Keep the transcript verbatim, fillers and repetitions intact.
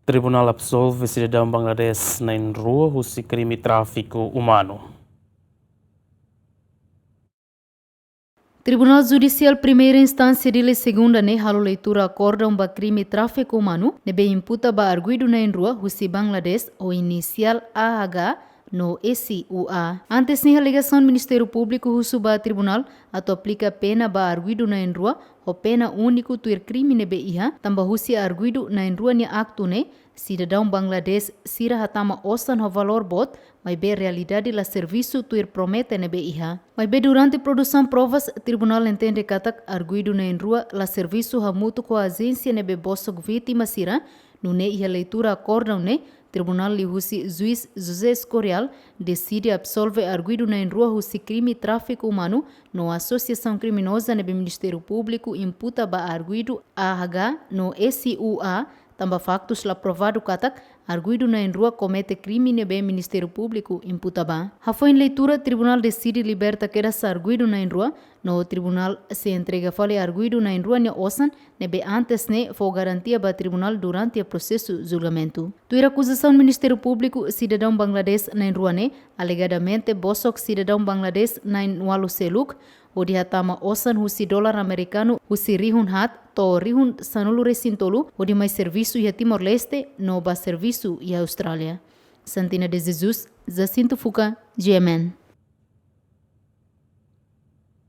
Tribunál absolve sidadaun Bangladesh na'in-rua husi krime tráfiku umanu. Tribunál Judisiál Primeira Instánsia Dili Segunda ne'e halo leitura akordaun ba krime tráfiku umanu ne'ebé imputa ba arguidu na'in-rua husi Bangladesh ho inisiál A H no S U A. Antes ne'e alegasaun Ministériu Públiku husu ba tribunál atu aplika pena ba arguidu na'in-rua ho pena úniku tuir krime ne'ebé iha, tanba husi arguidu na'in-rua nia aktu ne'e, sidadaun Bangladesh sira hatama osan ho valór boot, maibé realidade la servisu tuir promete ne'ebé iha. Maibé durante produsaun provas, tribunál entende katak arguidu na'in-rua la servisu hamutuk ho ajénsia ne'ebé bosok vítima sira, nune'e iha leitura akordaun ne'e, tribunál liuhusi juís José Escorial deside absolve arguidu na'in-rua husi krime tráfiku umanu no asosiasaun kriminoza ne'ebé Ministériu Públiku imputa ba arguidu A H no S U A, tanba faktus la provadu katak arguidu na'in-rua komete krime ne'ebé Ministériu Públiku imputa ba. Hafoin leitura, tribunál deside liberta kedas arguidu na'in-rua, no tribunál sei entrega fali arguidu na'in-rua nia osan ne'ebé antes ne'e fó garantia ba tribunál durante prosesu julgamentu. Tuir akuzasaun Ministériu Públiku, sidadaun Bangladesh na'in-rua ne'e alegadamente bosok sidadaun Bangladesh na'in-ualu seluk, hodi hatama osan husi dolar amerikanu husi rihun haat to'o rihun sanulu-resin-tolu, hodi mai servisu iha Timor-Leste no ba servisu iha Austrália. Santina de Jesus, Jacinto Fuca, G M N.